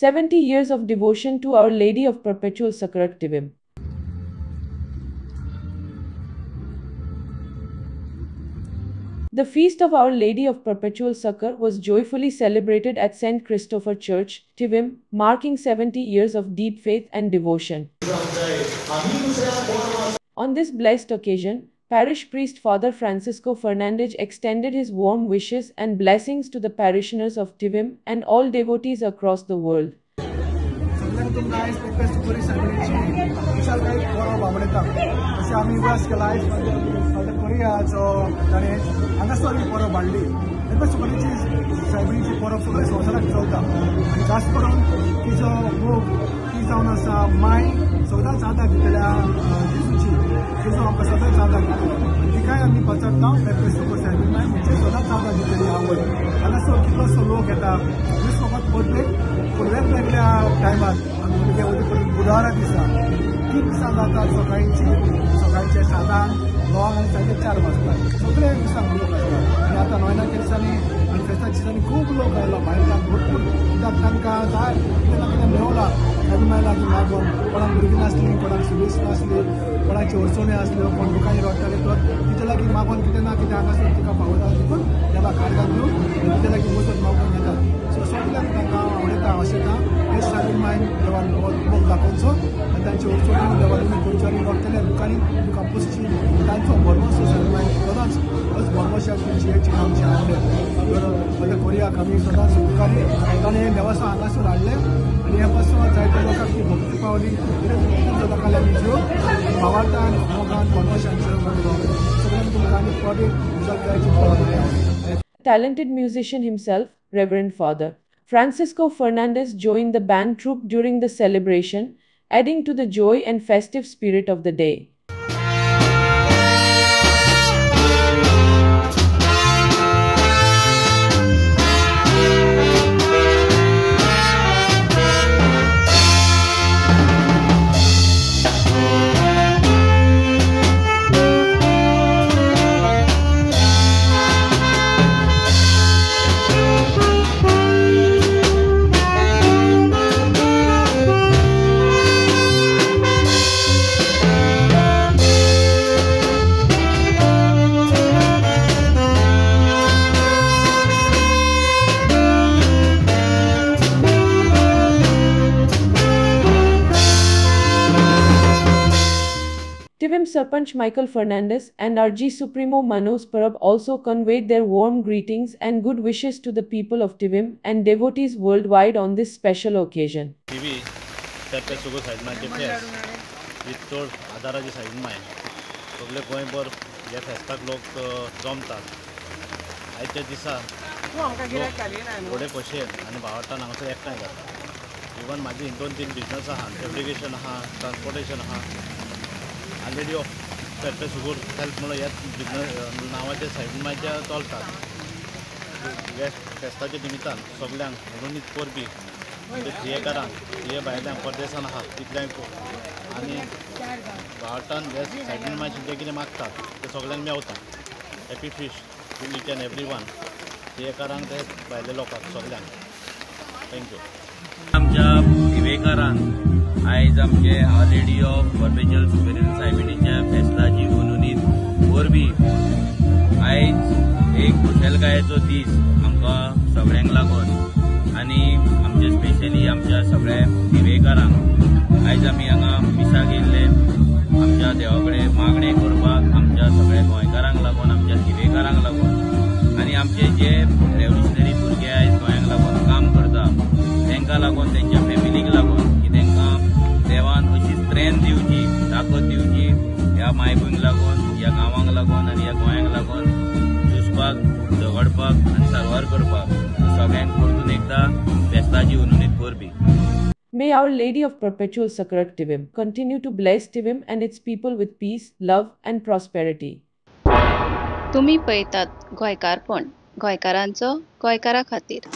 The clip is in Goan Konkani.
70 years of devotion to Our Lady of Perpetual Succour Tivim. The Feast of Our Lady of Perpetual Succour was joyfully celebrated at St. Christopher Church, Tivim, marking 70 years of deep faith and devotion. On this blessed occasion, Parish Priest Father Francisco Fernandez extended his warm wishes and blessings to the parishioners of Tivim and all devotees across the world. Talented musician himself, Reverend Father Francisco Fernandez joined the band troupe during the celebration, adding to the joy and festive spirit of the day. Tivim Sarpanch Michael Fernandez and RG Supremo Manoj Parab also conveyed their warm greetings and good wishes to the people of Tivim and devotees worldwide on this special occasion. Already of Perpetual help नांवाच्या सायबीन चलतात फेस्ताच्या निमित्तान सगल्यांक म्हणूनच परबी म्हणजे थियेटरांक हे भायल्यांक परदेसान आहा तितल्यांक आनी भावार्थान हे सायबीन मायचे जें कितें मागतात तें सगल्यांक मेवता. Happy feast to each and every one थियेटरांक ते भायल्या लोकांक सगल्यांक thank you. आमच्या थिवेकारांक आयज आमचे our lady of perpetual succour सायबिणीच्या फेस्ताची हुनहुनीत परबी आयज एक खुशालकायेचो दीस आमकां सगळ्यांक लागून आनी आमचे स्पेशली आमच्या सगळ्या थिवेकारांक आयज आमी हांगा मिसाक येयल्ले आमच्या देवा कडेन मागणें करपाक आमच्या सगळ्या गोंयकारांक लागून आमच्या थिवेकारांक लागून आनी आमचे जे रेवल्युशनरी भुरगे आयज गोंयांक लागून काम करता तांकां लागून तेंच्या फॅमिलीक लागून की तांकां देवान अशी स्ट्रेंथ दिवची ताकद दिवची ह्या मायभूंयक लागून ह्या गांवांक लागून आनी ह्या गोंयांक लागून झुजपाक झगडपाक आनी सारवार करपाक सगळ्यांक परतून एकदां फेस्ताची हुनहुनीत परबी. May Our Lady of Perpetual Succour Tivim continue to bless Tivim and its people with peace, love and prosperity. तुम्ही पळयतात गोंयकारपण, गोंयकारांचो गोंयकारा खातीर.